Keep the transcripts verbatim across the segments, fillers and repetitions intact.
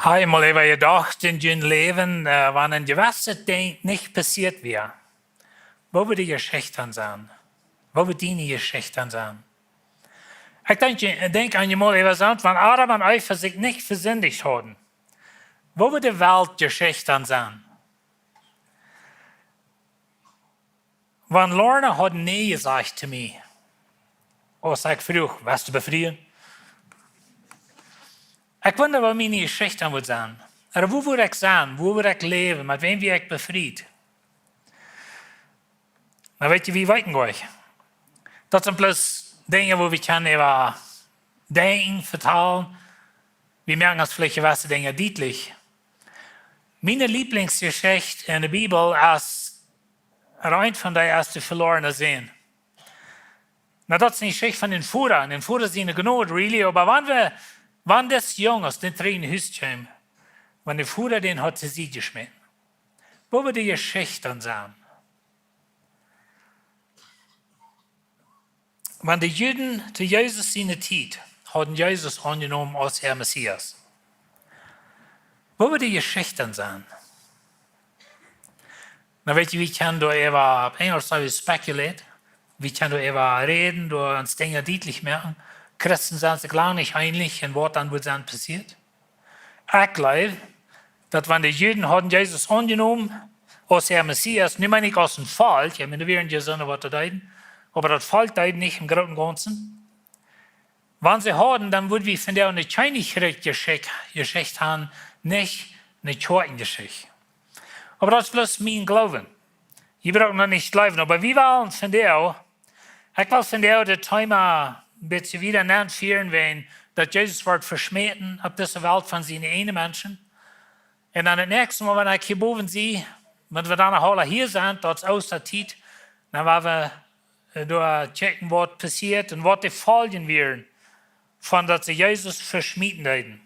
Hab jie mol äwa jedocht en jun Läwen, äh, wan een jewesset Dinkj nich passieet wia? Woo wudd de Jeschicht dan sennen? Woo wudd diene Jeschicht dan sennen? Ekj denkj, denkj aun jemol äwa soont, wan Adam un Eva sikj nich vesindicht hauden. Woo wudd de Weltjeschicht dan sennen? Wan Lorna haud nä jesajcht to mie, aus ekj fruach: "West du befrieen?" Ekj wunda, woo miene Jeschicht dan wudd sennen. Ooda woo wudd ekj sennen? Woo wudd ekj läwen? Met wäm wia ekj befriet? Na, weet jie, wie weeten nich. Daut sent bloos Dinja, woo wie kjennen äwa denkjen, vetalen. Wie moaken ons veleicht jewesse Dinja dietlich. Miene Lieblingsjeschicht en de Bibel es, ooda eent von dee es de velorne Sän. Na, daut es ne Jeschicht von dän Voda, un dän Voda siene Jnod, really, oba wan wie, wan dis Jung, aus dee trigj no Hus kjeem, wan de Voda dän haud to Sied jeschmäten, woo wudd de Jeschicht dan sennen? Wan de Juden to Jesus siene Tiet hauden Jesus aunjenomen aus äa Messias, woo wudd de Jeschicht dan sennen? Na, weet jie, wie kjennen doa äwa, opp Enjlisch saj wie speculate, wie kjennen doa äwa räden, doa ons Dinja dietlich moaken. Christen sent sikj lang nich eenich en waut dan wudd sennen passieet. Ekj jleew, daut wan de Juden hauden Jesus aunjenomen aus äa Messias, nu meen ekj aus een Volkj, ekj meen, doa wieren je soone, waut daut deeden, oba daut Volkj deed nich em grooten Gaunzen. Wan see hauden, dan wudd wie vondoag ne Kjennichrikj-Jeschicht, Jeschicht haben, nich ne Kjoakjenjeschicht. Oba daut es bloos mien Gloowen. Jie brucken daut nich jleewen, oba wie wellen vondoag, ekj well vondoag daut Thema een bät wieda nenfieren, wan daut Jesus wort veschmäten opp dise Welt von siene ieejne Menschen. Un dan daut näakjste Mol, wan ekj hia bowen sie, wan wie dan aul hia sent, daut es Oostatiet, dan woa wie, äh, doa checken, waut passieet un waut de Foljen wieren von daut see Jesus veschmäten deeden.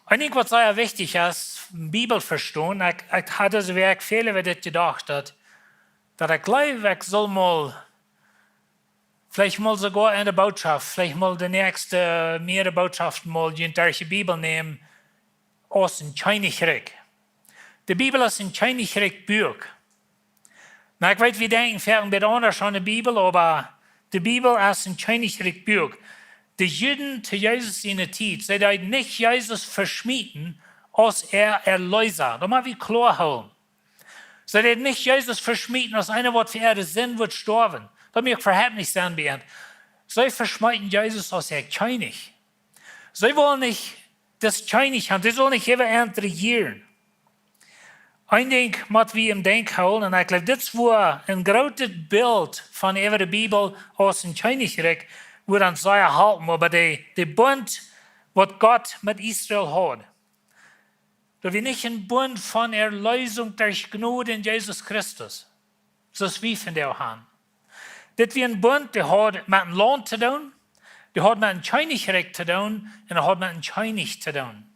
Een Dinkj, waut sea wichtich es, Bibel vestonen, ekj, ekj haud dise Wäakj väl äwa dit jedocht, daut, daut ekj jleew, ekj sull mol, veleicht mol soogoa enne Bootschoft, veleicht mol de näakjste, äh, mearere Bootschoften mol, junt derch de Bibel nämen, aus een Kjennichrikj. De Bibel es een Kjennichrikj-Buak. Na, ekj weet, wie denkjen foaken een bät aundasch aun de Bibel, oba de Bibel es een Kjennichrikj-Buak. De Juden to Jesus siene Tiet, see deeden nich Jesus veschmäten aus äa Erleesa. Daut mott wie kloa hoolen. See deeden nich Jesus veschmäten aus eena, waut fa äare Sind wudd stoawen. Daut mucht veheftnis sennen bie an. See veschmeeten Jesus aus äa Kjennich. See wullen nich dis Kjennich haben, dee sull nich äwa an rejieren. Een Dinkj mott wie em Denkj hoolen, un ekj jleew, dit es wua een grootet Bilt von äwa de Bibel aus een Kjennichrikj, wua dan sea halpen, oba de, de Bunt, waut Gott met Israel haud. Daut wia nich een Bunt von Erleesunk derch Jnod en Jesus Christus, soo aus wie vondoag haben. Dit wia een Bunt, dee haud met een Launt to doonen, dee haud met een Kjennichrikj to doonen un dee haud met een Kjennich to doonen.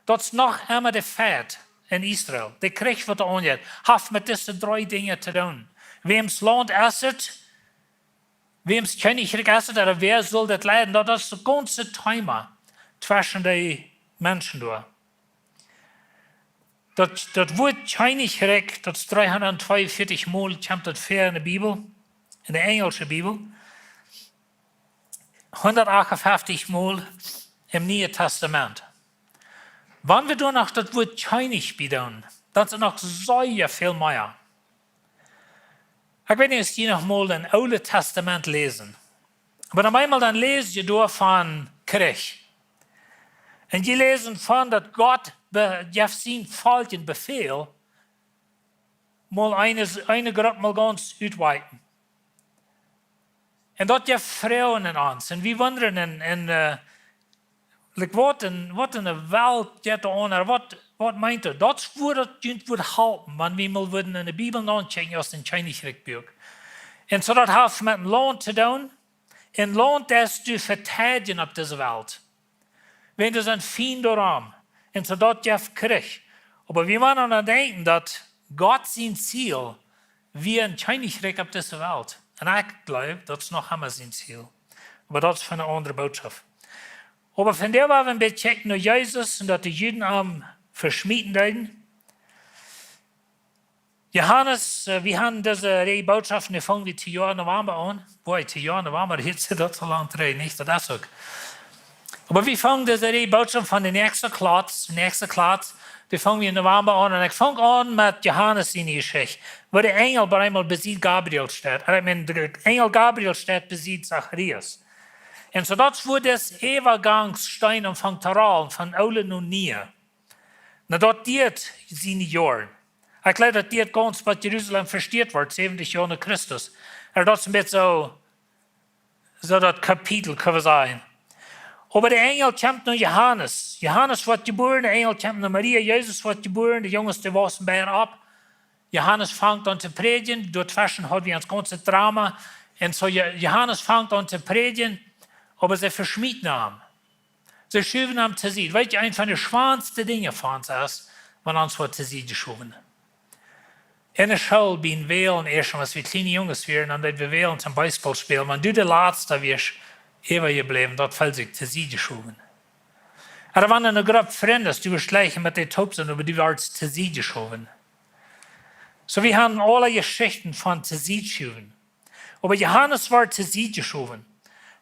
Daut es noch emma de Feit en Israel. De Kjrich, waut doa aunjeit, haft met dise dree Dinja to doonen. Wäms Launt es et? Wäms Kjennichrikj es et? Ooda wäa sull daut leiden? Daut, daut es daut gaunze Thema tweschen de Menschen doa. Daut, daut Wuat Kjennichrikj, daut es dreehundatzweiunvieetich Mol kjemt daut väa en de Bibel, en de enjelsche Bibel, hundatachtunfeftich Mol em Nieen Tastament. Wan wie doa noch daut Wuat Kjennich bie doonen, dan es et noch sea väl mea. Ekj weet nich, aus jie noch mol daut Oole Tastament läsen. Oba dan eemol dan läs jie doa von Kjrich. Un jie läsen von daut Gott be-, jeft sien Volkj een Befäl, mol eene, eene Grupp mol gaunz utwipen. Un daut jeft Froagen en ons. Un wie wundren en, en, äh, like, waut en, waut en Welt jeit doa aun, waut, waut meent daut? Daut es wua daut junt wudd halpen, wan wie mol wudden en de Bibel nochecken aus een Kjennichrikj-Buak. Un soo daut haft met een Launt to doonen, een Launt, daut du veteidjen opp dise Welt. Wan doa sent Fiend doaromm, un soo daut jeft Kjrich. Oba wie motten aun denkjen, daut Gott sien Ziel wia een Kjennichrikj opp dise Welt. Un ekj jleew, daut es noch emma sien Ziel. Oba daut es fa eene aundre Bootschoft. Oba von doa woa wie een bät kjikjen no Jesus un daut de Juden am veschmieten deeden. Johanes, äh, wie haben dise Reaj Botschoften, dee fungen wie dit Joa November aun. Boah, dit Joa November, hia es daut soo lang trigj, nich? Daut es uk. Oba wie fungen dise Reaj Botschoften von de näakjste Kjlaz, de näakjste Kjlaz, dee fungen wie em November aun. Un ekj funk aun met Johanes siene Jeschicht, wua de Enjel bie eemol besied Gabriel steit. Un ekj meen, de Enjel Gabriel steit besied Zacharias. Un soo daut wort dis Äwaganksteen aunfangt to rollen von Oole no Niee. Na, daut dieed siene Joaren. Ekj jleew, daut dieed gaunz bat Jerusalem vesteet wort, säwentich Joa no Christus. Oba daut es een bät soo, soo daut Kapitel, kjenn wie sajen. Oba de Enjel kjemt no Johanes. Johanes woat jebuaren, de Enjel kjemt no Maria, Jesus woat jebuaren, de Junges, dee waussen bie am opp. Johanes fangt aun to prädjen, doatweschen haud wie ons gaunzet Drama. Un soo Jo-, Johanes fangt aun to prädjen, oba see veschmieten am. See schuwen am to Sied. Weet jie, eent von de schwoaste Dinja fa ons es, wan ons woat to Sied jeschowen. En de School biem Wälen, ieescht aus wie kjliene Junges wieren, dan deed wie wälen toom Baseball spälen. Wan du de Latsta wieescht, äwajebläwen, daut feelt sikj to Sied jeschowen. Ooda wan eene Grupp Frind es, du woascht jlikj met dee toop sennen, oba du woascht to Sied jeschowen. Soo, wie haben aule Jeschichten von to Sied schuwen. Oba Johanes wort to Sied jeschowen.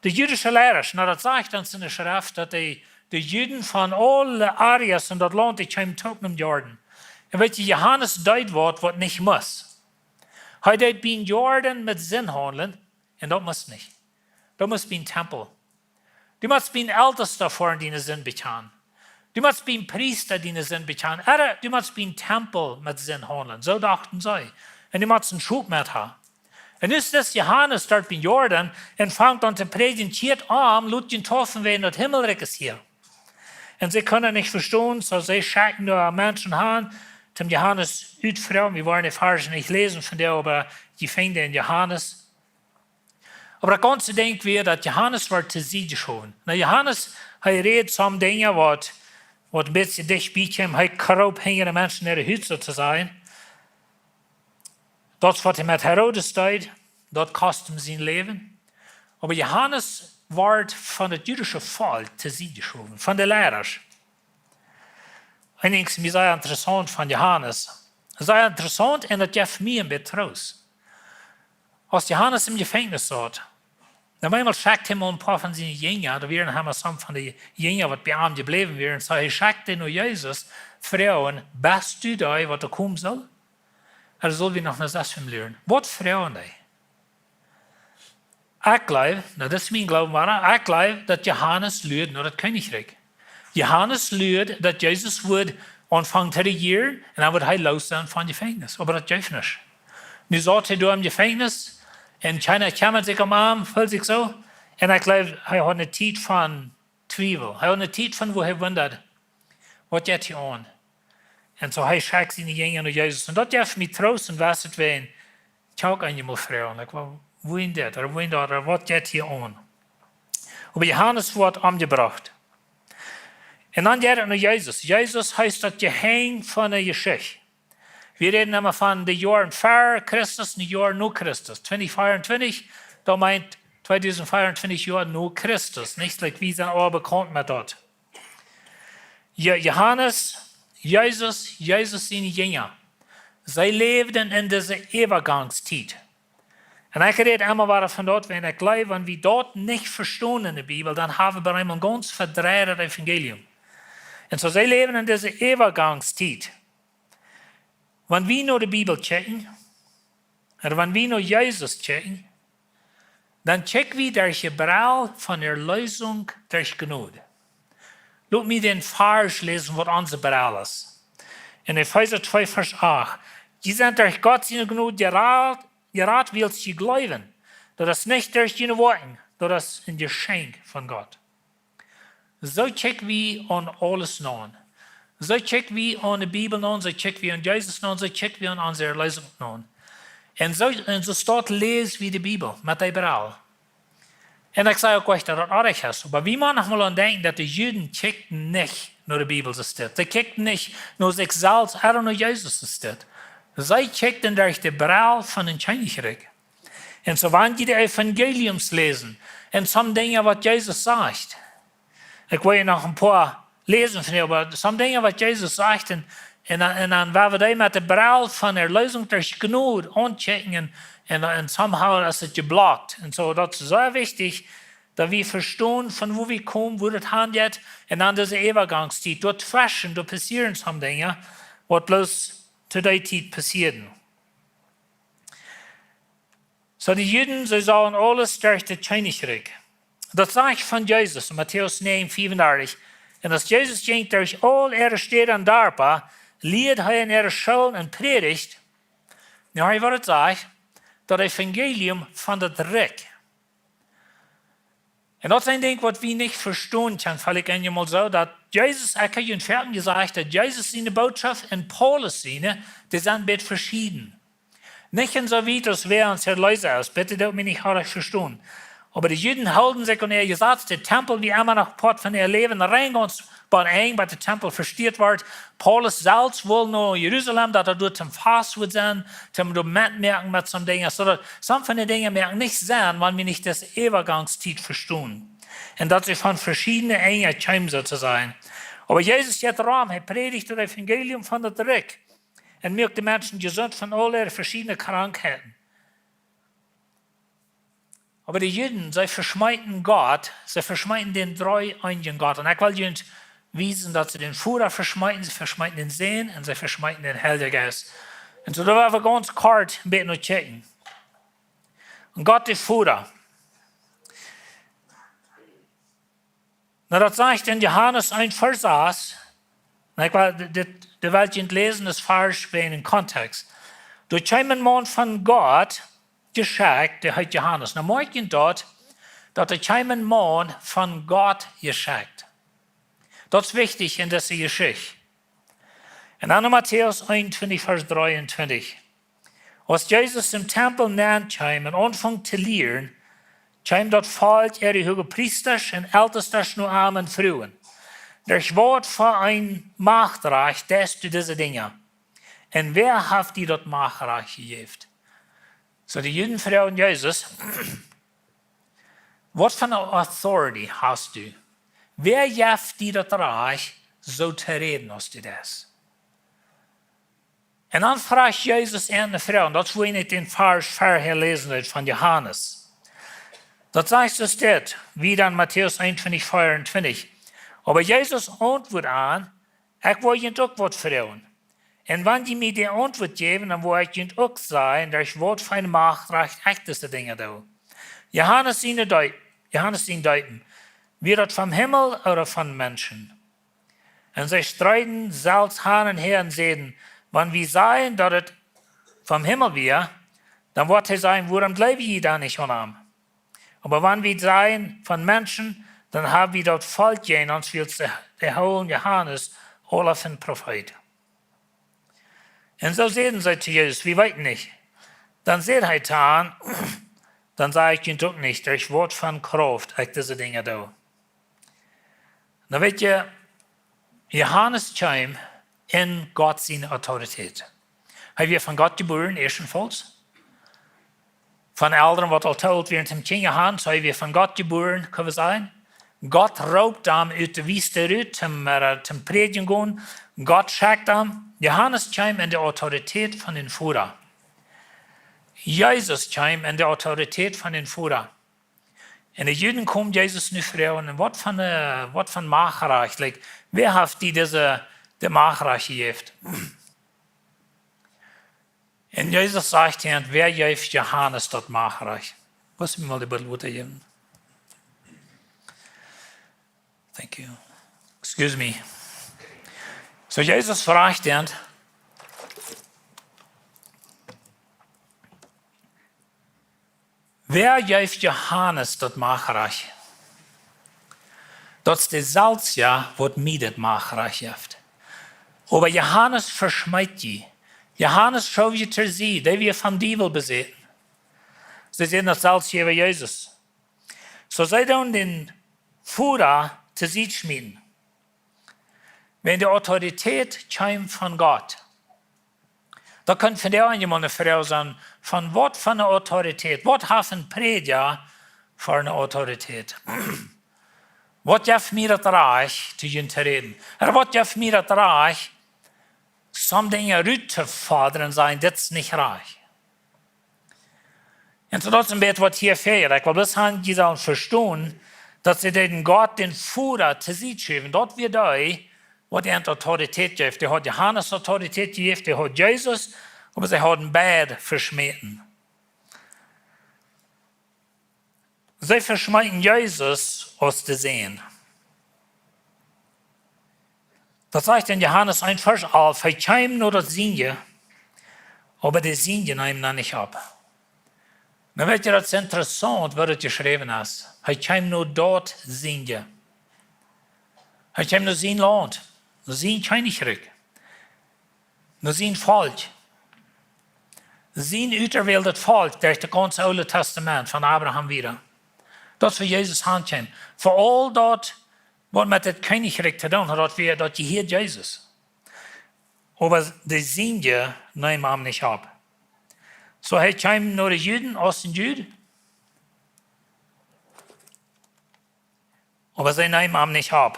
De jüdische Liera, na, daut sajcht ons en de Schreft, daut de, de Juden von aule Areas en daut Launt, dee kjeemen toop nom Jordan. Un weet jie, Johanes deed waut, waut nich must. Hee deed biem Jordan met Sind haundlen, un daut must nich. Daut must biem Tempel. Du motst biem Eltesta foaren diene Sind bekjanen. Du motst biem Priesta diene Sind bekjanen. Ooda du motst biem Tempel met Sind haundlen. Soo dochten see. Un du motst een Schop met haben. Un nu es dis Johanes doa biem Jordan un fangt aun to prädjen, kjieet om, lot junt deepen, wiels daut Himmelrikj es hia. Un see kjennen nich vestonen, soo see schekjen doa Menschen han, toom Johanes utfroagen. Wie woaren de Varsch nich läsen von doa, oba jie finjen en Johanes. Oba daut gaunze Dinkj wia, daut Johanes wort to Sied jeschowen. Na, Johanes, hee räd some Dinja waut, waut een bät dicht bie kjeemen. Hee kroop hinja de Menschen äare Hut, soo to sajen. Daut waut hee met Herodes deed, daut kost am sien Läwen. Oba Johanes wort von daut jüdische Volkj to Sied jeschowen, von de Liera. Eent es mie sea interessaunt von Johanes. Sea interessaunt un daut jeft mie een bät Troost. Aus Johanes em Jefenkjnis saut, dan eemol schekjt hee mol een poa von siene Jinja, doa wieren emma some von de Jinja waut bie am jebläwen wieren, soo hee schekjt dee no Jesus, froagen: Best du dee waut doa komen saul? Ooda sell wie noch no sas fim luaren? Waut froagen dee? Ekj jleew, na, daut es mien Gloowen, oba ekj jleew daut Johanes luad no daut Kjennichrikj. Johanes luad daut Jesus wudd aunfangen to rejieren un dan wudd hee loos sennen von Jefenkjnis. Oba daut jeef nich. Nu saut hee doa em Jefenkjnis un kjeena kjemmad sikj om am, feelt sikj soo. Un ekj jleew, hee haud eene Tiet von Twiewel. Hee haud eene Tiet von wua hee wundad: Waut jeit hia aun? Un soo hee schekjt siene Jinja no Jesus. Un daut jeft mie Troost un Weisheit, wan ekj uk eemol froag, like, well, woo es dit, ooda woo es daut, ooda waut jeit hia aun? Oba Johanes wort omjebrocht. Un dan jeit et no Jesus. Jesus, hee es daut Jehenj von de Jeschicht. Wie räden emma von de Joaren ver Christus un de Joaren no Christus. Twintich veeauntwintich, daut meent tweedusent veeauntwintich Joa no Christus. Nich, like, wie sent aul bekaunt met daut. Jo-, Johanes, Jesus, Jesus siene Jinja, see läwden en dise Äwagangstiet. Un ekj räd emma wada von daut, wan ekj jleew, wan wie daut nich vestonen en de Bibel, dan haben wie bie eemol een gaunz vedreid Evangelium. Un soo see läwden en dise Äwagangstiet. Wan wie no de Bibel kjikjen, ooda wan wie no Jesus kjikjen, dan kjikj wie derch de Brell von Erlösung derch Jnod. Lot mie dän Varsch läsen, waut onse Brell es. En Efeesa twee, Varsch acht: Jie sent derch Gott siene Jnod jerat, jerat, wiels jie jleewen. Daut es nich derch june Woakjen, daut es een Jeschenkj von Gott. Soo kjikj wie aun aules no. Soo kjikj wie aun de Bibel no, soo kjikj wie aun Jesus no, soo kjikj wie aun onse Erlösung no. Un soo, un soo staut läs wie de Bibel met dee Brell. Un ekj saj uk nich daut daut oajch es, oba wie motten noch mol aun denkjen daut de Juden kjikjten nich no de Bibel soo aus dit. See kjikjten nich no sikj selfst, ooda no Jesus soo aus dit. See kjikjten derch de Brell von een Kjennichrikj. Un soo wan jie de Evangeliums läsen, un some Dinja waut Jesus sajcht, Ekj well je noch een poa läsen von hia, oba some Dinja waut Jesus sajcht, un, un, dan- un dan woa wie dee met de Brell von Erlösung derch Jnod aunkjikjen, un, un, un somehow es et jeblockt. Un soo, daut es sea wichtich, daut wie vestonen von wua wie komen, wua daut han jeit, un dan dise Äwagangstiet, doa tweschen, doa passieren some Dinja, waut bloos to dee Tiet passieren. Soo de Juden, see sullen aules derch daut Kjennichrikj. Daut sajcht von Jesus en Matäus näajen, fiefundartich: "Un aus Jesus jinkj derch aul äare Städa un Darpa, lieed hee en äare Schoolen un prädicht", nu hia woat et sajcht, "daut Evangelium von daut Rikj." Un daut es een Dinkj waut wie nich vestonen kjennen, veleicht eenjemol soo, daut Jesus, ekj hab junt foaken jesajcht, daut Jesus siene Bootschoft un Paulus siene, dee sent bät veschieden. Nich en soo wiet aus wäa ons Erleesa es, bitte doot mie nich orrajcht vestonen. Oba de Juden hilden sikj aun äa Jesaz, de Tempel wia emma noch Poat von äa Läwen, rein gaunz bat Enj, bat de Tempel vesteat wort. Paulus selfst wull no Jerusalem, daut hee doa toom Fast wudd sennen, toom doa metmoaken met some Dinja. Soo daut, some von de Dinja moaken nich Senn, wan wie nich dise Äwagangstiet vestonen. Un daut see von veschiedne Enja kjeemen, soo to sajen. Oba Jesus jeit rom, hee prädicht daut Evangelium von daut Rikj. Un moakt de Menschen jesunt von aul äare veschiedne Krankheiten. Oba de Juden, see veschmeeten Gott, see veschmeeten dän dree-eenjen Gott. Un ekj well junt wiesen, daut see dän Voda veschmeeten, see veschmeeten dän Sän un see veschmeeten dän Heiljen Jeist. Un soo, doa woa wie gaunz kort een bät no kjikjen. Un Gott de Voda. Nu, daut sajcht en Johanes eent Varsch sas. Nu, ekj well dit, dit, dit well ekj junt läsen, dis Varsch wäajen een Kontext. Doa kjeem een Maun von Gott jeschekjt, dee heet Johanes. Nu, moakj junt daut, daut doa kjeem een Maun von Gott jeschekjt. Daut es wichtich en dise Jeschicht. Un dan en Matäus eenuntwintich, Varsch dreeuntwintich. Aus Jesus em Tempel nenn kjeem un aunfunk to lieren, kjeem daut Volkj, äare Huagepriestasch un Eltestasch, no am un fruagen: "Derch waut fa een Machtrakj deist du dise Dinja? Un wäa haft die daut Machtrakj jejäft?" Soo, de Juden fruagen Jesus: "Waut fa eene authority hast du? Wäa jeft die daut Rajcht, soo to räden aus du deist?" Un dan fruach Jesus an eene Froag, un daut es wua ekj dän Varsch verhäa läsen deed von Johanes. Daut sajcht soo dit, wieda en Matäus eenuntwintich, veeauntwintich. Oba Jesus auntwuad an: "Ekj well junt uk waut froagen. Un wan jie mie dee Auntwuat jäwen, dan well ekj junt uk sajen, derch waut fa een Machtrakj ekj dise Dinja doo. Johanes siene Deep, Johanes sien Deepen, wia daut vom Himmel ooda von Menschen?" Un see strieden selfst han un häa un säden: "Wan wie sajen, daut et vom Himmel wia, dan woat hee sajen: Wuarom jleew jie dan nich aun am? Oba wan wie sajen, von Menschen, dan hab wie daut Volkj jäajen ons, wiels dee, dee hoolen Johanes aula fa een Profeet." Un soo säden see to Jesus: "Wie weeten nich." Dan säd hee to an: "Dan saj ekj junt uk nich, derch waut fa Krauft ekj dise Dinja doo." Nu weet jie, Johanes kjeem en Gott siene Autoritäet. Hee wia von Gott jebuaren, ieeschtenfauls. Von Elren waut aul too oolt wieren toom Kjinja han, soo hee wia von Gott jebuaren, kjenn wie sajen. Gott roopt am ut de Wiest rut, toom, äh, toom prädjen gonen. Gott schekjt am. Johanes kjeem en de Autoritäet von dän Voda. Jesus kjeem en de Autoritäet von dän Voda. Un de Juden komen Jesus nu froagen: "Waut fa een, waut fa een Machtrakj, like, wäa haft die dise, de Machtrakj jejäft?" Un Jesus sajcht an: "Wäa jeef Johanes daut Machtrakj?" Woo es mie mol de Buddel Wota jäwen? Thank you. Excuse me. Soo, Jesus fruach an: "Wäa jeef Johanes daut Machtrakj?" "Daut es deselwja, waut mie daut Machtrakj jeft." Oba Johanes veschmeet dee. Johanes schoof dee to Sied, dee wia vom Diewel besäten. See säden daut selfst äwa Jesus. Soo see doonen dän Voda to Sied schmieten. Wan de Autoritäet kjeem von Gott, daut kaun vondoag eenjemol eene Froag sennen, von waut fa eene Autoritäet, waut haft een Prädja fa eene Autoritäet? Waut jeft mie daut Rajcht, to junt to räden? Ooda waut jeft mie daut Rajcht, some Dinja rut to fodren un sajen, dit es nich rajcht? Un soo daut es een bät waut hia fält. Ekj well bloos han, jie sellen vestonen, daut see deeden Gott dän Voda to Sied schuwen. Daut wia dee, waut an Autoritäet jeef. Dee haud Johanes Autoritäet jejäft, dee haud Jesus, oba see hauden beid veschmäten. See veschmeeten Jesus aus de Sän. Daut sajcht en Johanes eent Varsch alf: Hee kjeem no daut Sienje, oba de Sienje neemen am nich opp. Nu weet jie, daut es interessaunt, woo daut jeschräwen es. Hee kjeem no daut Sienje. Hee kjeem no sien Launt, no sien Kjennichrikj, no sien Volkj. Sien uterwähltet Volkj, derch daut gaunze Oole Tastament, von Abraham wieda. Daut es wua Jesus han kjeem. Fa aul daut, waut met daut Kjennichrikj to doonen haud, daut wia, daut jehieed Jesus. Oba de Sienje neemen am nich opp. Soo hee kjeem no de Juden aus een Jud, oba see neemen am nich opp.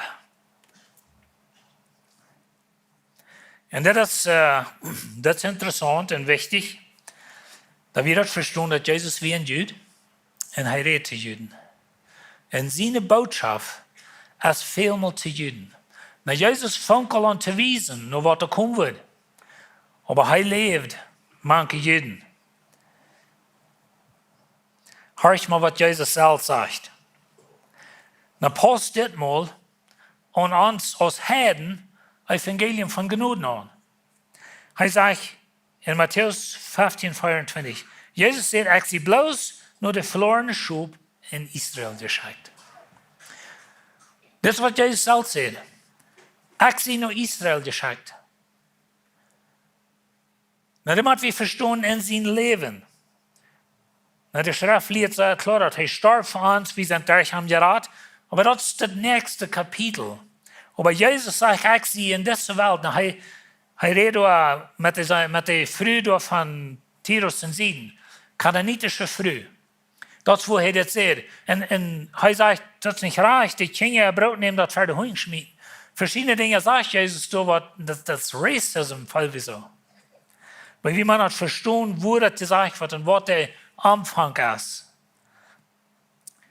Un daut es, äh, daut es interessaunt un wichtich, daut wie daut vestonen, daut Jesus wia een Jud un hee räd to Juden. Un siene Bootschoft es välmol to Juden. Nu, Jesus funk aul aun to wiesen, no waut doa komen wudd. Oba hee läwd mank Juden. Horcht mol, waut Jesus selfst sajcht. Nu, pausst dit mol aun ons aus Heiden Evangelium von Jnod aun. Hee sajcht en Matäus feftieen veeauntwintich, Jesus säd: "Ekj sie bloos no de veloarne Schop en Israel jeschekjt." Daut es waut Jesus selfst säd. "Ekj sie no Israel jeschekjt." Nu, daut mott wie vestonen en sien Läwen. Nu, de Schreft lieet sea kloa, daut hee storf fa ons, wie sent derch am jerat. Oba daut es daut näakjste Kapitel. Oba Jesus sajcht: "Ekj sie en dise Welt." Nu, hee, hee räd doa met de, met de Fru doa von Tirus un Sidon. Kanaanitische Fru. Daut es wua hee dit sajcht. Un, un hee sajcht, daut es nich rajcht, de Kjinja äa Broot nämen, daut ver de Hunj schmieten. Veschiedne Dinja sajcht Jesus doa, waut, daut, daut es Racism, feel wie soo. Oba wie motten daut vestonen, wua daut jesajcht woat un waut de Aunfank es.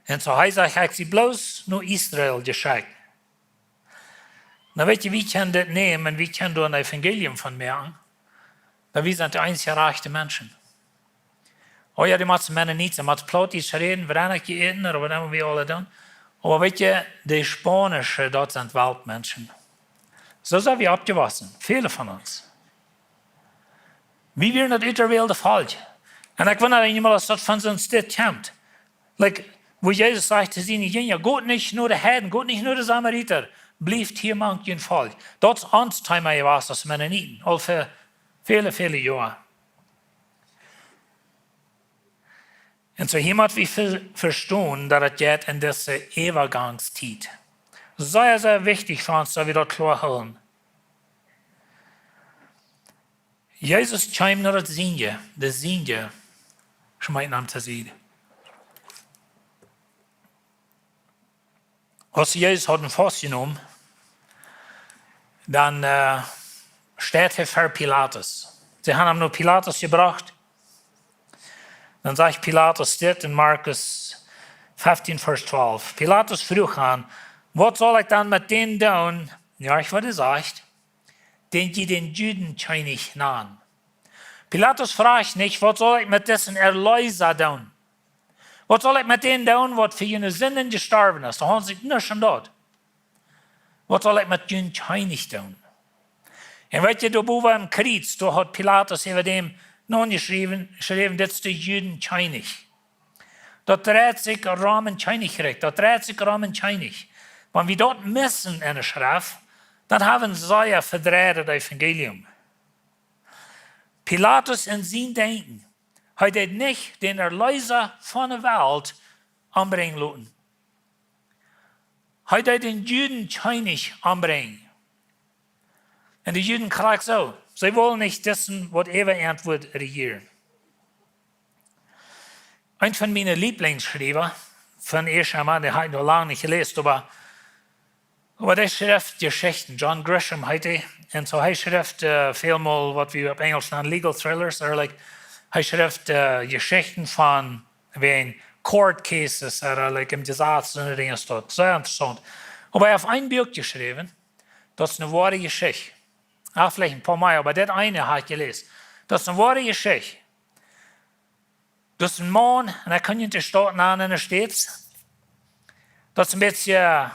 Un soo hee sajcht: "Ekj sie bloos no Israel jeschekjt." Nu, weet jie, wie kjennen dit nämen un wie kjennen doa een Evangelium von moaken, daut wie sent de eensje rajchte Menschen. Oh jo, dee motten Mennoniten, dee motten Plautdietsch räden, woo dan uk, ooda waut emma wie aule doonen. Oba weet jie, de Spaunische, daut sent Weltmenschen. Soo sent wie oppjewossen, väle von ons. Wie wieren daut uterwählte Volkj. Un ekj wunda eemol, aus daut von soon Stekj kjemt. Like, wua Jesus sajcht to siene Jinja: "Got nich no de Heiden, got nich no de Samarita, blieft hia mank jun Volkj." Daut es ons Thema jewast aus Mennoniten, aul fa väle, väle Joa. Un soo hia mott wie ve-, vestonen, daut et jeit en dise Äwagangstiet. Sea, sea wichtich fa ons, daut wie daut kloa hoolen. Jesus kjeem no daut Sienje, de Sienje schmeeten am to Sied. Aus see Jesus hauden faustjenomen, dan, äh, steit hee ver Pilatus. See haben am no Pilatus jebrocht. Dan sajcht Pilatus dit en Markus feftieen, Varsch twalf. Pilatus fruach an: "Waut saul ekj dan met dän doonen?" Jo, ekj wudd sajen, dän jie dän Judenkjennich nanen. Pilatus fruach nich: "Waut saul ekj met disen Erleesa doonen? Waut saul ekj met dän doonen, waut fa june Sinden jestorwen es?" Doa haud sikj nuscht aun daut. "Waut saul ekj met jun Kjennich doonen?" Un weet jie, doa bowen aum Kjriez, doa haud Pilatus äwa däm nojeschräwen, schräwen: "Dit es de Judenkjennich." Daut dreit sikj rom een Kjennichrikj, daut dreit sikj rom een Kjennich. Wan wie daut missen en de Schreft, dan haben wie sea vedreid daut Evangelium. Pilatus en sien Denkjen, hee deed nich dän Erleesa von de Welt ombrinjen loten. Hee deed dän Judenkjennich ombrinjen. Un de Juden krakjt soo, see wullen nich disen, waut äwa an wudd rejieren. Een von miene Lieblingsschriewa von Asia Minor, dän hab ekj noch lang nich jeläsen, oba Oba dee schrift Jeschichten. John Grisham heet hee. Un soo hee schrift, äh, väl mol waut wie opp Enjlisch nanen legal thrillers, ooda, like, hee schrift, äh, Jeschichten von wäajen court cases, ooda, like, em Jesaz un Dinja soo. Sea interessaunt. Oba hee haft een Buak jeschräwen, daut es eene woare Jeschicht. Ah, veleicht een poa mea, oba daut eene hab ekj jeläst. Daut es eene woare Jeschicht. Daut es een Maun, un hee kunn nich de Staut nanen en de States. Daut es een bät, äh,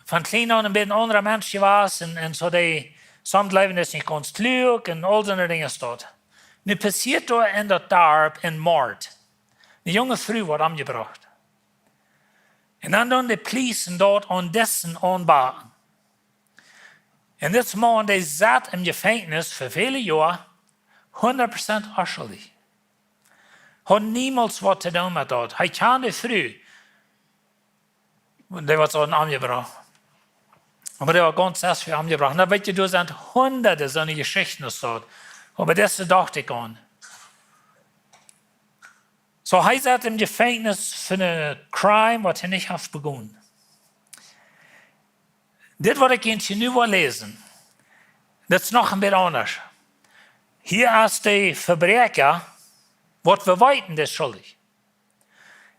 von kjlien aun een bät een aundra Mensch jewast un, un soo dee, sommje jleewen daut es nich gaunz kluak un aul soone Dinja soo. Nu passieet doa en daut Darp een Moord. Eene junge Fru woat omjebrocht. Un dan doonen de Police daut aun disen aunbaten. Un dis Maun, dee sat em Jefenkjnis fa väle Joa, hundat Prozent onschuldich. Haud niemols waut to doonen met daut. Hee kjand de Fru, dee waut soo omjebrocht. Oba dee haud gaunz sest fa omjebrocht. Na, weet jie, doa sent hundade soone Jeschichten aus daut. Oba dise docht ekj aun. Soo, hee sat em Jefenkjnis fa een crime waut hee nich haft begonen. Dit waut ekj junt hia nu well läsen, daut es noch een bät aundasch. Hia es de Vebräakja, waut wie weeten, dee es schuldich.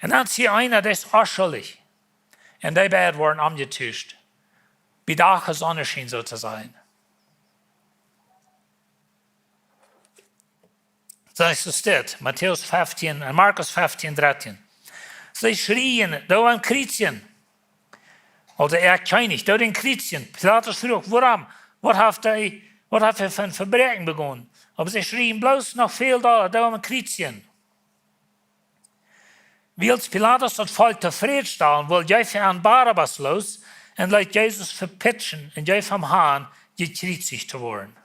Un dan es hia eena, dee es onschuldich. Un dee beid woaren omjetuscht. Bie Dach un Sonnenschien, soo to sajen. Soo es dit, Matäus feftieen un Markus feftieen, dartieen. See schrieejen: "Doo am kjriezjen!" Aulsoo, äa Kjennich, doo dän kjriezjen. Pilatus fruach: "Wuarom? Waut haft hee, waut haft hee fa een Vebräakjen begonen?" Oba see schrieejen bloos noch väl dolla: "Doo am kjriezjen!" Wiels Pilatus daut Volkj tofräd stalen wull, jeef hee an Barabbas loos un leet Jesus vepitschen un jeef am han, jekjriezicht to woaren.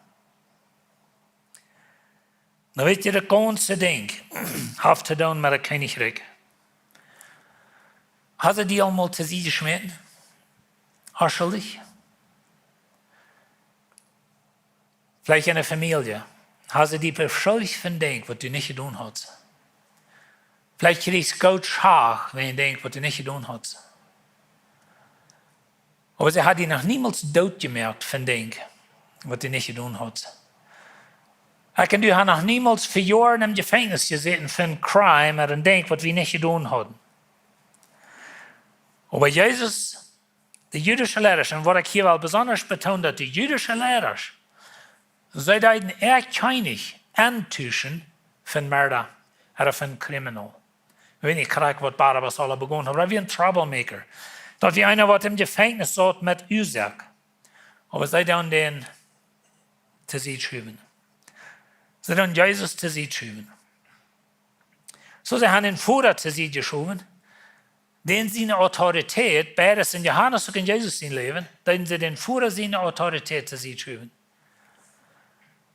Nu weet jie, daut gaunze Dinkj haft to doonen met daut Kjennichrikj. Hast du die aul mol to Sied jeschmäten? Onschuldich? Veleicht en de Famielje. Hast du die beschuldicht fa een Dinkj, waut du nich jedonen hast? Veleicht kjrichst du goot Schach wäajen een Dinkj, waut du nich jedonen hast. Oba see hauden die noch niemols doot jemoakt fa een Dinkj, waut du nich jedonen hast. Ekj un du haben noch niemols fa Joaren em Jefenkjnis jesäten fa een crime ooda een Dinkj, waut wie nich jedonen hauden. Oba Jesus, de jüdische Leida, un waut ekj hia well besonda betoonen, daut de jüdische Leida, see deeden äa Kjennich entuschen fa een Mörda ooda fa een criminal. Ekj weet nich krakjt waut Barabbas aula begonen haud, oba hee wia een troublemaker. Daut wia eena, waut em Jefenkjnis saut met Uasoak. Oba see doonen dän to Sied schuwen. See doonen Jesus to Sied schuwen. Soo, see haben dän Voda to Sied jeschowen. Dän siene Autoritäet, beides en Johanes uk en Jesus sien Läwen, deeden see dän Voda siene Autoritäet to Sied schuwen.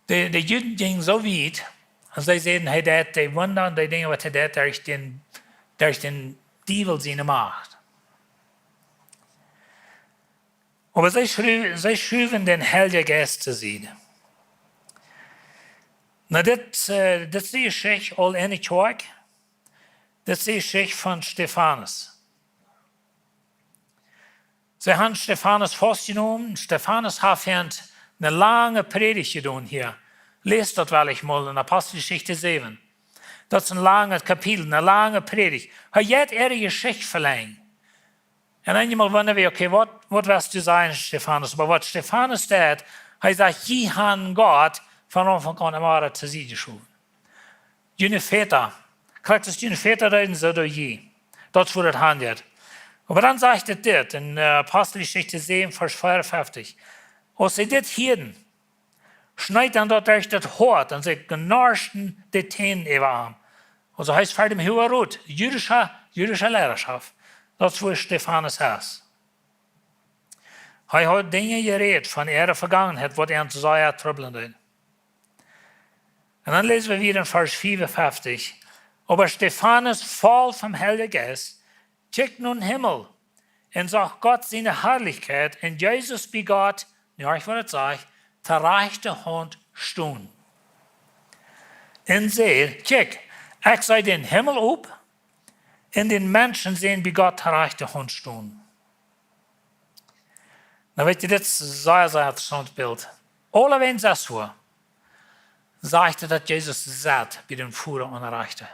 De, de Juden jinjen soo wiet, un see säden, hee deit de Wunda un de Dinja, waut hee deit, derch dän, derch dän Diewel siene Macht. Oba see schru-, see schuwen dän Heiljen Jeist to Sied. Nu, dit, äh, dit es de Jeschicht aul enne Kjoakj. Dit es de Jeschicht von Stefanus. See haben Stefanus faustjenomen. Stefanus haft eene lange Prädicht jedonen hia. Läst daut veleicht mol en Aposteljeschicht säwen. Daut es een langet Kapitel, eene lange Prädicht. Hee jeit äare Jeschicht velenjen. Un eenjemol wundren wie, okay, waut, waut west du sajen, Stefanus? Oba waut Stefanus deit, hee sajcht: "Jie haben Gott von Aunfank aun emma to Sied jeschowen. June Väta, krakjt aus june Väta deeden, soo doo jie." Daut es woo daut hanjeit. Oba dan sajcht et dit en, äh, Aposteljeschicht säwen, Varsch veeaunfeftich. Aus see dit hieeden, schneet an daut derch daut Hoat un see knarschten de Tänen äwa am. Aulsoo hee es ver däm Huagen Rot, jüdische, jüdische Leidaschoft. Daut es woo Stefanus es. Hee haud Dinja jerät von äare Vegangenheit, waut an sea trubblen deed. Un dan läsen wie wieda en Varsch veeaunfeftich. Oba Stefanus foll vom Heiljen Jeist, kjikjt nom Himmel un sach Gott siene Harlichkjeit un Jesus bie Gott, nu horcht waut et sajcht, to rajchte Haunt stonen. Un säd: "Kjikj, ekj see dän Himmel op un dän Menschensän bie Gott to rajchte Haunt stonen." Dan weet jie, dit es een sea, sea interessaunt Bilt. Aulawäajen sest wua, sajcht et, daut Jesus sett bie dän Voda aun de rajchte,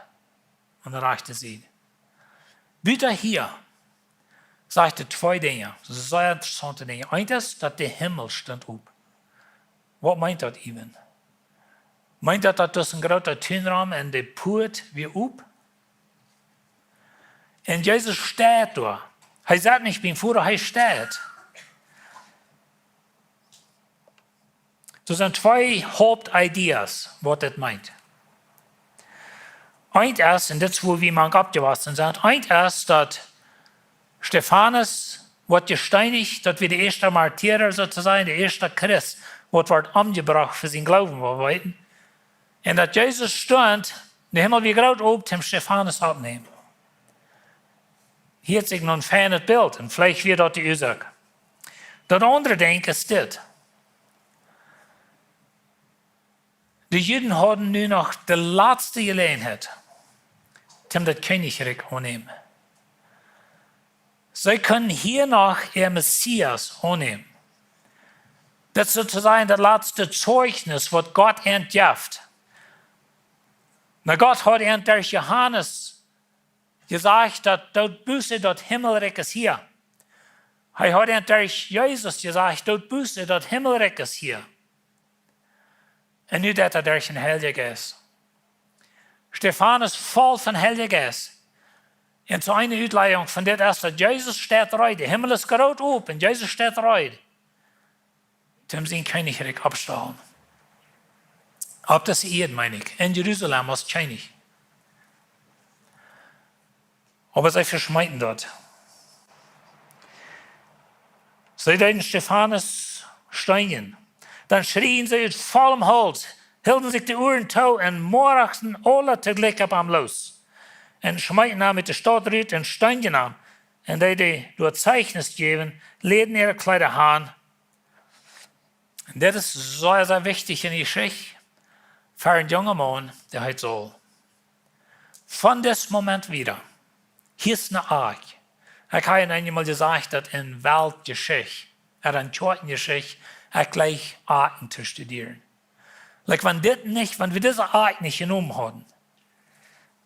aun de rajchte Sied. Buta hia sajcht et twee Dinja, sea interessaunte Dinja. Eent es, daut de Himmel stunt op. Waut meent daut even? Meent daut, daut doa een groota Tuinraum un de Puat wia op? Un Jesus steit doa. Hee sett nich biem Voda, hee steit. Doa sent twee Hauptideas, waut dit meent. Eent es, un dit es, wua wie mank oppjewossen sent, eent es, daut Stefanus woat jesteenicht, daut wia de ieeschte Martier, soo to sajen, de ieeschte Christ, waut woat omjebrocht fa sienen Gloowen, waut wie weeten. Un daut Jesus stunt, de Himmel wia groot op, om Stefanus opptonämen. Hia haft sikj noch een feinet Bilt, un veleicht wia daut de Uasoak. Daut aundre, denkj ekj, es dit. De Juden hauden nu noch de latste Jeläajenheit, om daut Kjennichrikj aunnämen. See kunnen hia noch äa Messias aunnämen. Daut es soo to sajen daut latste Zeichnis, waut Gott an jeft. Nu, Gott haud an derch Johanes jesajcht, daut, daut Buße, daut Himmelrikj es hia. Hee haud an derch Jesus jesajcht, daut Buße, daut Himmelrikj es hia. Un nu deit hee derch dän Heiljen Jeist. Stefanus voll vom Heiljen Jeist. Un soo eene Utlajung von dit es, daut Jesus steit reed. De Himmel es groot op un Jesus steit reed, om sien Kjennichrikj opptostalen. Opp dise Ieed, meen ekj, en Jerusalem aus Kjennich. Oba see veschmeeten daut. See deeden Stefanus steenjen. Dan schrieen see ut vollem Hauls, hilden sikj de Uaren too un moakten aula toojlikj opp am loos. Un schmeeten am ut de Staut rut un steenjen am. Un dee, dee doa Zeichnis jäwen, läden äare Kjleeda han. Un dit es sea, sea wichtich enne Jeschicht fa een junga Maun, dee heet Saul. Von dis Moment wieda, hia es ne Akj. Ekj hab junt eemol jesajcht, daut en Weltjeschicht, ooda en Kjoakjenjeschicht, ekj jleich Akjen to studieren. Like, wan dit nich, wan wie dise Akj nich jenomen hauden,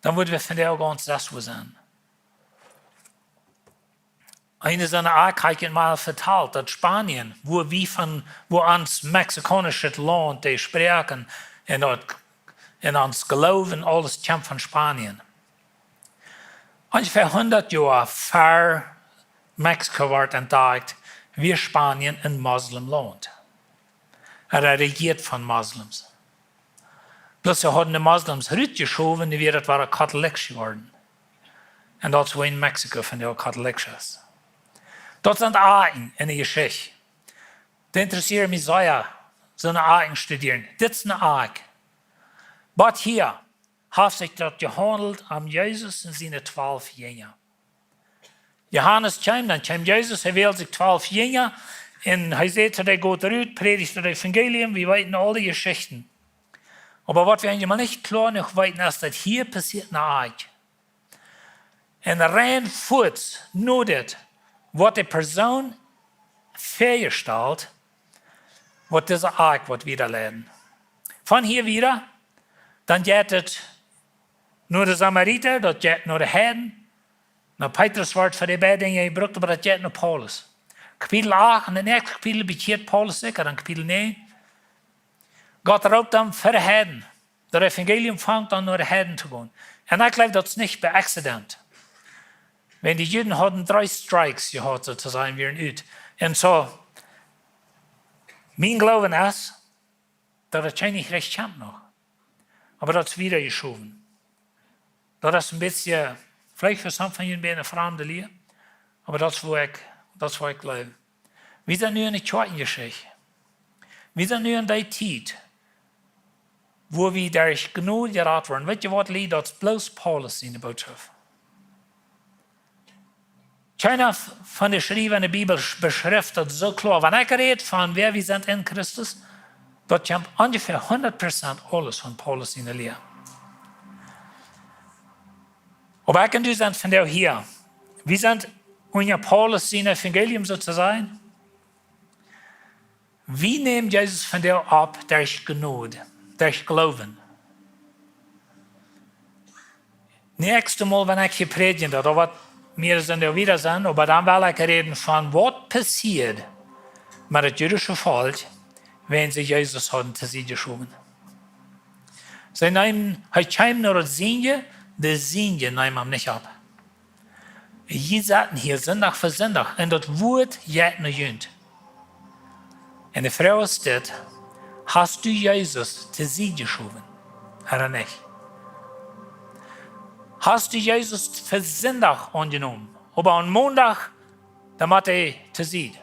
dan wudden wie vondoag gaunz sest wua sennen. Eene soone Akj hab ekj mol vetalt, daut Spanien, wua wie von, wua ons mexikaunischet Launt, dee Sproaken un daut, un ons Gloowen, aules kjemt von Spanien. Onjefäa hundat Joa ver Mexiko wort entdakjt, wia Spanien een Moslemlaunt. Daut rejieet von Moslems. Bloos see hauden de Moslems rutjeschowen, nu wia daut wada katholieksch jeworden. Un daut es wua en Mexiko vondoag katholieksch es. Daut sent Akjen enne Jeschicht. Dee interessieren mie sea, soone Akjen studieren. Dit es ne Akj. Waut hia haft sikj daut jehaundelt om Jesus un siene twalf Jinja. Johanes kjeem, dan kjeem Jesus, hee wäld sikj twalf Jinja, un hee säd to dee: "Got rut, prädicht daut Evangelium", wie weeten aul dee Jeschichten. Oba waut wie eejentlich nich kloa jenuach weeten, es daut hia passieet ne Akj. Un rein fuaz no dit woat de Persoon väajestalt, waut dise Akj woat wiedaleiden. Von hia wieda, dan jeit et no de Samarita, daut jeit no de Heiden, no Petrus woat fa dee beid Dinja jebrukt, oba daut jeit no Paulus. Kapitel acht, en daut näakjste Kapitel bekjieet Paulus sikj, dan Kapitel näajen. Gott roopt am ver de Heiden. Daut Evangelium fangt aun no de Heiden to gonen. Un ekj jleew, daut es nich bie accident. Wan de Juden hauden dree strikes jehaut, soo to sajen, wieren ut. Un soo, mien Gloowen es, daut daut Kjennichrikj kjemt noch. Oba daut es wieda jeschowen. Daut es een bät, veleicht fa somje von junt een bät eene framde Lia, oba daut es wua ekj, daut es wua ekj jleew. Wie sent nu enne Kjoakjenjeschicht. Wie sent nu enne Tiet, wua wie derch Jnod jerat woaren. Weet jie waut, Lied, daut es bloos Paulus siene Bootschoft. Kjeena von de Schriewa enne Bibel beschrift daut soo kloa. Wan ekj räd von wäa wie sent en Christus, daut kjemt onjefäa hundat Prozent aules von Paulus siene Lia. Oba ekj un du sent vondoag hia. Wie sent unja Paulus sien Evangelium, soo to sajen. Wie nämen Jesus von dir ab durch Gnade, durch Glauben. Näakjstet Mol, wan ekj hia prädjen, daut woat mea sennen, doa wieda sennen, oba dan well ekj räden von waut passieet met daut jüdische Volkj, wan see Jesus hauden to Sied jeschowen. See neemen, hee kjeem no daut Sienje, de Sienje neemen am nich opp. Jie sitten hia Sindach fa Sindach un daut Wuat jeit no junt. Un de Froag es dit: Hast du Jesus to Sied jeschowen, ooda nich? Hast du Jesus fa Sindach aunjenomen, oba aun Mondach, dan mott hee to Sied?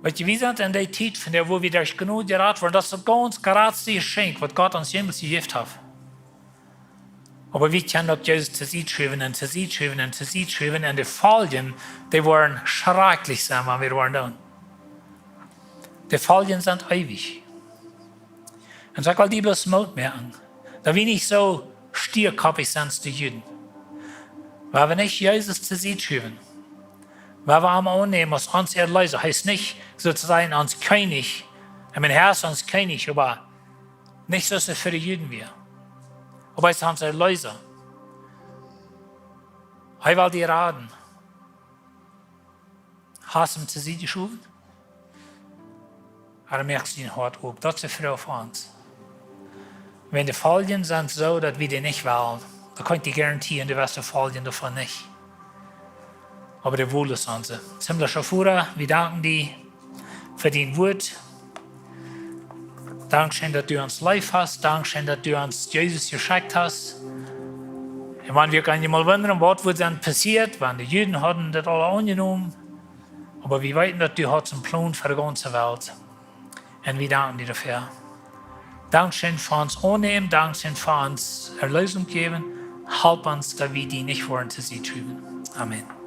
Weetst, wie sent en dee Tiet von dee, wua wie derch Jnod jerat woaren. Daut es daut gaunz jratste Jeschenkj, waut Gott ons jemols jejäft haft. Oba wie kjennen daut Jesus to Sied schuwen un to Sied schuwen un to Sied schuwen. Un de Foljen, dee woaren schrakjlich sennen, wan wie daut woaren doonen. De Foljen sent eewich. Un soo ekj well die bloos Moot moaken, daut wie nich soo stiekoppich sent aus de Juden. Wan wie nich Jesus to Sied schuwen, wan wie am aunnämen aus ons Erleesa. Hee es nich soo to sajen ons Kjennich. Ekj meen, hee es ons Kjennich, oba nich soo aus hee fa de Juden wia. Oba hee es ons Erleesa. Hee well die raden. Hast am to Sied jeschowen? Ooda moakst dien Hoat op? Daut es de Froag fa ons. Wan de Foljen sent soo, daut wie dee nich wellen, dan kaun ekj die garantieren, du woascht de Foljen doavon nich. Oba de Wol es onse. Himmlischa Voda, wie danken die fa dien Wuat. Dankscheen, daut du ons leef hast. Dankscheen, daut du ons Jesus jeschekjt hast. Un wan wie kjennen mol wundren, waut wudd sennen passieet, wan de Juden hauden daut aula aunjenomen. Oba wie weeten, daut du hast een Plon fa de gaunze Welt. Un wie danken die doafäa. Dankscheen fa ons aunnämen, dankscheen fa ons Erleesunk jäwen. Halp ons, daut wie die nich woaren to Sied schuwen. Amen.